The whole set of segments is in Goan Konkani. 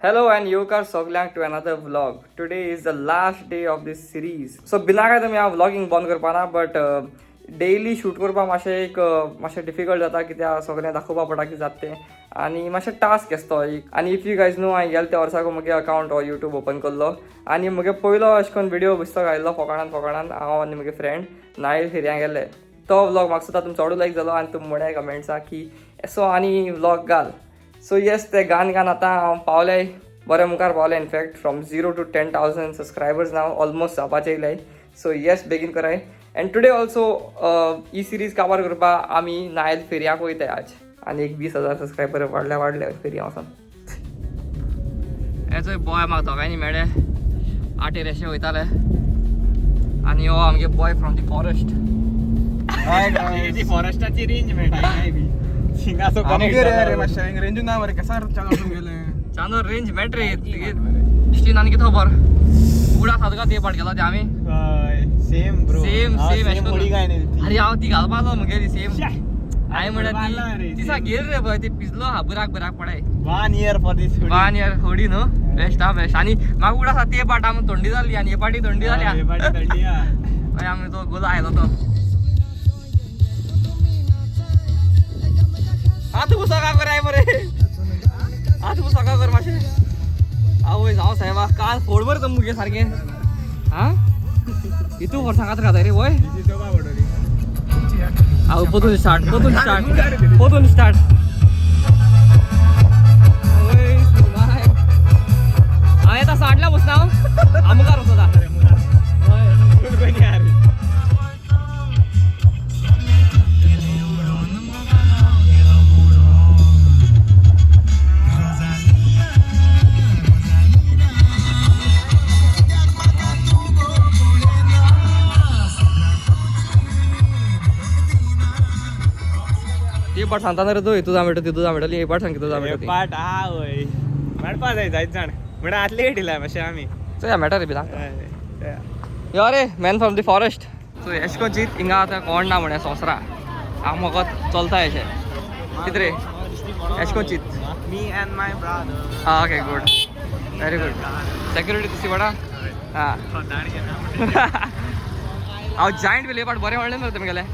Hello and येवकार सगल्यांक to another vlog. Today is the last day of this series. So बिना काय तुमी हांव व्लॉगिंग बंद करपाना, बट डेली शूट करपाक मातशें एक मातशें डिफिकल्ट जाता, कित्याक सगळें दाखोवपा पडटा कितें जाता तें आनी मातशें टास्क आसता तो एक. आनी if you guys न्हू, हांवें गेले त्या वर्साक म्हगे अकाउंट हो यूट्यूब ओपन केल्लो आनी म्हगे पयलो अशें करून व्हिडियो पुस्तक आयिल्लो फोकाणान फोकाणान. हांव आनी म्हगे फ्रेंड नायल फेरयां गेल्ले. तो व्लॉग म्हाका सुद्दां तुमचो चडू लायक जालो आनी तुमी म्हणे कमेंट्सा की असो आनी व्लॉग घाल. सो येस, ते गान गान आतां हांव पावले बरें मुखार पावले. In fact from 0 to 10,000 subscribers now almost जावपाचे येयले. सो येस, बेगीन कराय. And today also he series काबार करपा आमी नायल फेरयाक वयताय आज आनी एक 20,000 सबस्क्रायबर वाडले वाडले फेरया वचोन. हेचो बॉय म्हाका दोगांयनी मेळ्ळे, आटेर अशें वयताले आनी हो आमगे बॉय फ्रॉम the forest. फॉरेस्टाची रेंज मेळटा. आमगे रे रे मातशें रेंजू ना मरे, कसा चालू गेले. चांदोर रेंज मेट रे दिश्टी. आनी कितें खबर उडा सादगा ते पाट गेला ते आमी. Same bro. Same same. होडी काय नाही. अरे हांव ती घालपाचो मुगेली सेम. हांवें मारला म्हणल्यार रे, ती दिसा गेल रे पळय ती पिजलो हा बुराक बुराक पडाय. One year for this. One year होडी न्हू, बेस्ट हा बेस्ट. आनी म्हाका उडा आसा ते पाट आमी थंडी जाल्ली आनी हे पाटी थंडी जाल्या. मागीर आमी तो गोलो आयलो तो हात पुसका कर मरे, हात पुसका कर मातशें. आवय जावं साहेबा, काल फोड बरें तो मुगे सारकें. हा हितू फोड सांगात खाता रे वय. हांव पोतून स्टार्ट, पोतून स्टार्ट, पोतून स्टार्ट. हांव येता साठला बसना, हांव मुखार बसता. ती पाट सांगता ना रे तूं, हितू जा मेळटा तितू जा मेळटली. हे पाट सांग कितू जा मेळटा. पाट हा वय मेळपा जाय जायत जाण म्हणल्यार आतले येयला मातशें आमी. चोया मेळटा रे बिला. यो रे man from the forest. So एश कोन चित हिंगा आतां कोण ना म्हणे संवसारा हांव म्हाका चलता एशें कितें रे एश कोन चित. मी अँड my brother. हा okay, good, very good. Security दिसती पडा. हा हांव जायंट व्हील हे पाट बरें व्हडलें मरे तुमगेलें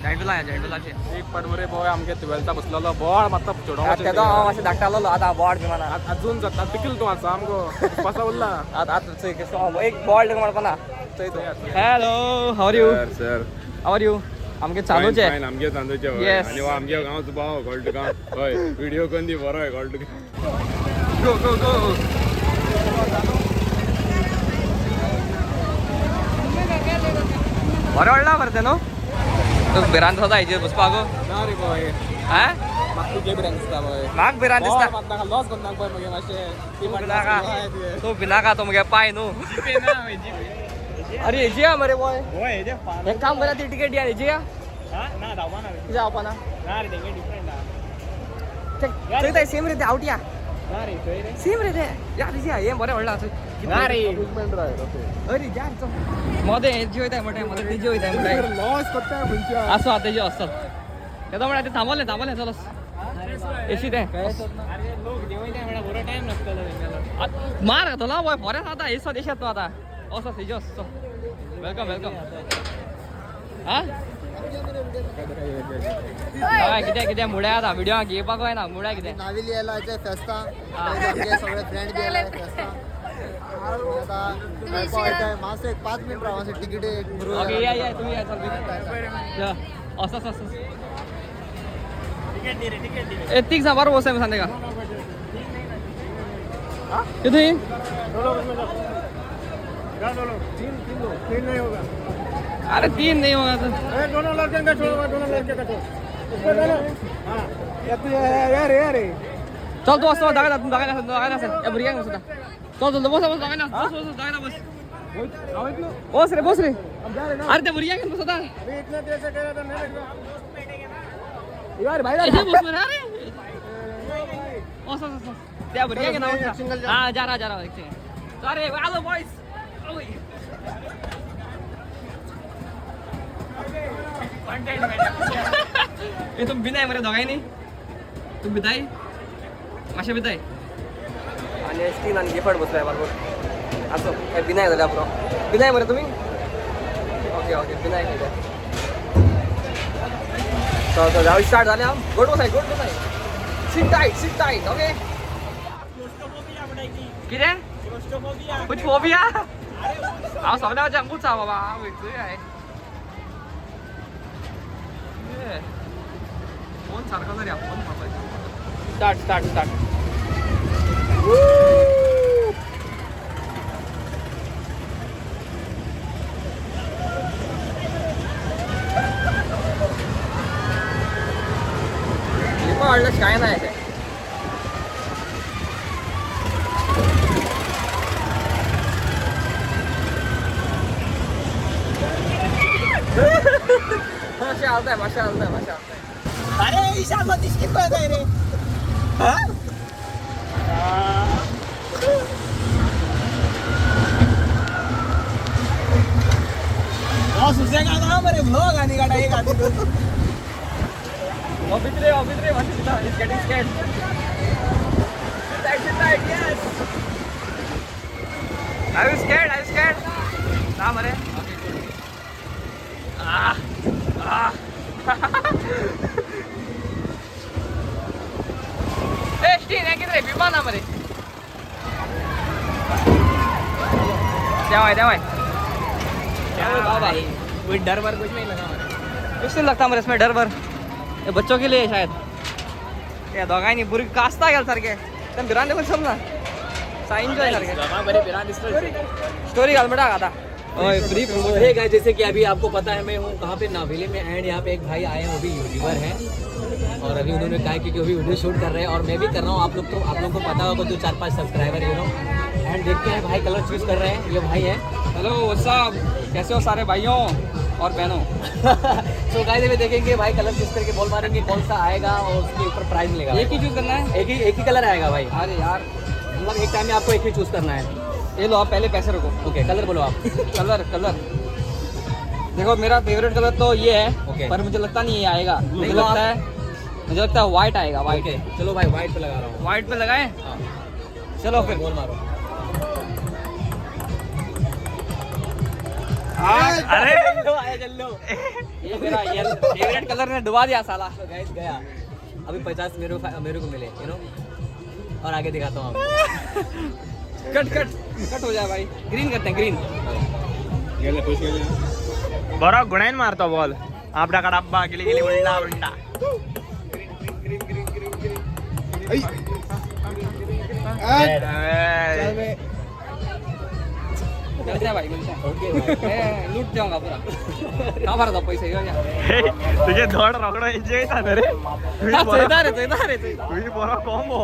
जायंट व्हिला, जायंट व्हिलाचे. एक पाट मरे बॉय आमगे ट्वेल्था बसलेलो बोळ मात्ता. तेदो हांव मातशें धाकटालो, आतां बोर्ड बी माना. अजून जाता पिकल तूं आसा आमगो पासा उरला. आतां आतां एक बॉल्ड म्हणपा ना. Hello, how are you? Sir. How are you? आमगे चालूचे. फायन, आमगे चांदोचे. Yes. आनी हो आमगे गांवचो भाव कळटा तुका. हय, व्हिडिओ करून दी बरो कळटा तुका. गो गो गो. बरें व्हडला मरे तें न्हू. तुका भिरांत दिसता हेजेर बसपाक? ना रे बॉय. हा म्हाका तुगे भिरांत दिसता बॉय. म्हाका भिरांत दिसता. म्हाका लॉस करना बॉय मगे मातशें. तूं भिनाका, तूं भिनाका, तो मुगे पाय न्हू. अरे हेजी या मरे बॉय, एक काम करा, ती टिकेट दिया हेजी या. ना धांवपा ना. कितें जावपा ना. ना रे, तेंगे डिफरंट आहा. थंय सेम रे ते आवट या. ना रे, थंय रे. सेम रे ते या हेजी या, हें बरें व्हडलां. ना रे. अरे जा रे, चल. मदें हेजी वयताय म्हणटाय, मदें तेजी वयताय म्हणटाय. लॉस करता खंयच्या. आसो आतां तेजी आसत तेदो म्हळ्यार तें थांबोलें थांबोलें. चल एशी तें. अरे लोक देंवयताय म्हळ्यार बरो टायम लागतलो तेंगेलो. मार घातलो बॉय फोरेन आतां येसो देशात तूं आतां असो हेजी असो. Welcome welcome. हा हय, कितें कितें मुळ्या आतां व्हिडिओ घेवपाक जायना मुळ्या कितें. नावेली यायला जाय फेस्ता, आमगे सगळे फ्रेंड बी यायला फेस्ता. आता मेळपा वयताय मातसो एक 5 मिनट राव, मातशें तिकीट एक. ओके, या या, तुम्ही या. चल या, असं असं असं. तिकेट दी रे, तिकेट दी. ए तीग जाण बरो बसय सांग का कितें. अरे तीन नहीं होगा तो. दोनों लड़के का छोड़, दोनों लड़के का छोड़. चल तू असं दाखय ना, दाखय ना, दाखय ना. या भुरग्यांक बसता. चल चल, बस बस, दाखय ना, बस बस, दाखय ना, बस बस रे, बस रे. अरे त्या भुरग्यांक बसता. एशे बस मरे. अरे बस बस बस, त्या भुरग्यांक ना बसता. हा जा रा जा रा, एक सेकंड. अरे आलो बॉयज. ए तुम बिनाय मरे दोगांयनी, तूं भिताय मातशें भिताय. स्टीन आनी गिफट बसलाय बरोबर. आसो काय बिनाय जाल्यार पुरो. बिनाय मरे तुमी? ओके ओके बिनाय खंय. चल चल जावं स्टार्ट जालें. हांव गोड बसाय गोड बसाय. Sit tight sit tight. Okay कितें फोबिया? हांव सगळ्या जंगूच आहा बाबा. हांव वयतय हाय. फोन सारको ना रे, फोन बाबा. Start start start. लिपा हाडलं काय नाही ते. मातशें हालताय मातशें हालताय मातशें हालताय. अरे ईशान मग किती रे. सुसेगा मरे व्लॉग आणि काटा एक आधी. Obitre, Obitre, what is it? He's getting scared. Sit tight, sit tight, yes. Are you scared? Are you scared? ना मरे. Okay, good. Ah, ah. ए स्टीन, हे किती रे? विमान ना मरे. देवाय देवाय. बाबा कोई डर वर कुछ नहीं लगा मरे. कुछ नहीं लगता मरे इसमें डर भर. हे बच्चों के लिए शायद. या दोघांनी भुरगीं कास्ता गेल सारखे. ते भिरांत देखून समजा सा एन्जॉय सारखे. बरे भिरांत दिसतो. स्टोरी घाल बेटा आता. हय फ्री. हे गाइस, जैसे कि अभी आपको पता है मैं हूँ कहाँ पे, नावेली में. एंड यहाँ पे एक भाई आए हैं, वो भी यूट्यूबर हैं और अभी उन्होंने कहा क्योंकि अभी वीडियो शूट कर रहे हैं और मैं भी कर रहा हूँ. आप लोग तो आप लोगों को पता होगा 2-4-5 सब्सक्राइबर you know. And देखते हैं भाई कलर चूज कर रहे हैं. ये भाई हैं. हेलो व्हाट्सअप, कैसे हो सारे भाइयों और बहनों. सो गाइस अभी देखेंगे भाई कलर चूज करके बॉल मारेंगे, कौन सा आएगा और उसके ऊपर प्राइज मिलेगा. एक ही चूज करना है? एक ही कलर आएगा भाई. अरे यार मतलब एक टाइम में आपको एक ही चूज करना है. ये लो आप पहले पैसे रखो. ओके कलर बोलो आप. कलर कलर देखो मेरा फेवरेट कलर तो ये है. Okay. पर मुझे लगता नहीं ये आएगा. मुझे तो लगता है, मुझे लगता है व्हाइट आएगा. व्हाइट. ओके चलो भाई व्हाइट पे लगा रहा हूँ. व्हाइट पे लगाए. हाँ चलो फिर बॉल मारो. अरे आया चलो. ये मेरा ये फेवरेट कलर ने डुबा दिया साला. तो गाइस गया. अभी 50 मेरे को मिले you know. और आगे दिखाता हूँ आपको. कट कट कट हो जाए भाई. ग्रीन करते हैं ग्रीन. गेले पैसे गेले. बरो गुणायन मारतो बॉल. आपडा काडब्बा गेली गेली उडला उडला. मिलते हैं भाई मिलते हैं. ओके भाई. मैं लूट जाऊंगा पूरा. कहाँ भरा था पैसे? ये क्या? तुझे धड रोकडो एन्जॉय जाता रे. चोयता रे चोयता रे चोयता. तुझी बरो कॉम्बो.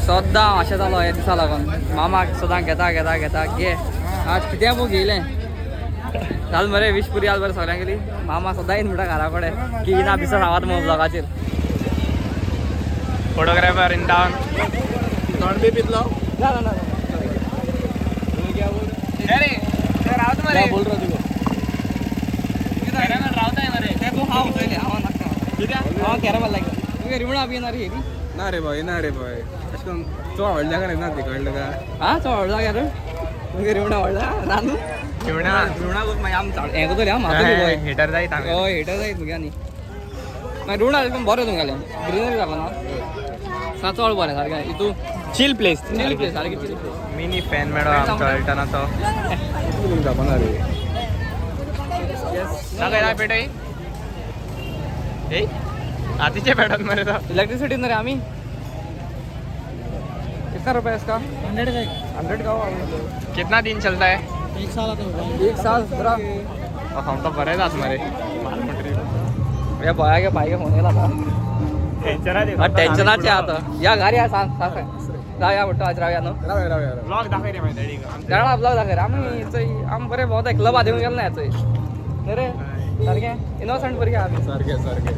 सद्दां अशें जालो हे दिसा लागून मामाक सदां घेता घेता घेता घे. आज कितें पळोवंक घेयलें जाल मरे वीश पुरी आल बरें सगळ्यांक गेली. मामा सदां येयन म्हणटा घरा कडेन की ना दिसा रावात मग ब्लॉगाचेर. फोटोग्राफर इन डावन. तोंड बी पितलो. ना ना ना अरे रावत मरे. बोल रहा तुझे. रावताय मरे. ते तूं हांव उलयलें हांव नाका. कित्याक हांव कॅरमल लागलो तुगे रिवणा बी येणार ही. ना रे भाई ना रे भाई. अशें करून चो आवडल्या काय ना ती कळ्ळें का? आं चो व्हडलो कॅरम तुगे रिवणा व्हडला रानू रिवणा. रिवणा मागीर आम हें करतली हांव मारतली पळय. हिटर जायत आमी. हय हिटर जायत तुगे आनी मागीर रिवणा एकदम बरें तुमगेलें ग्रिनरी जालो ना सा चड बरें सारकें. हितू चिल प्लेस. चिल प्लेस सारकी चिल प्लेस. मिनी फॅन मेळो आमचो अल्टनाचो. जापना रे. दाखय दाखय पेटय. ए आतीचे पेटत मरे तो. इलेक्ट्रिसिटी ना रे आम्ही. कितना रुपये इसका? 100 का हुआ. कितना दिन चलता है? एक साल पूरा. आमकां बरें जात मरे. या बॉया पाय फोन केला आता. टेन्शनाचे आता या घरी या सांग सांग रावया म्हणतो आज रावया न्हू. रावया रावया. ब्लॉग दाखय रे मागीर डॅडीक. जाणा ब्लॉग दाखय आमी चोय. आमी बरें भोंवताय क्लबा देवून गेले ना चोय न्ही रे सारकें इनोसंट भुरगे आमी. सारकें सारकें.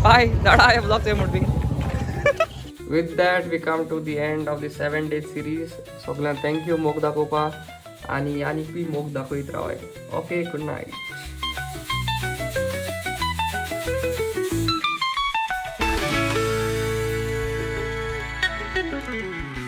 बाय दाडा हे ब्लॉग चोय म्हणटी. With that we come to the end of the 7-day series. सगळ्यांक thank you मोग दाखोवपाक आनी आनीकूय मोग दाखयत रावय. Okay good night. बाय.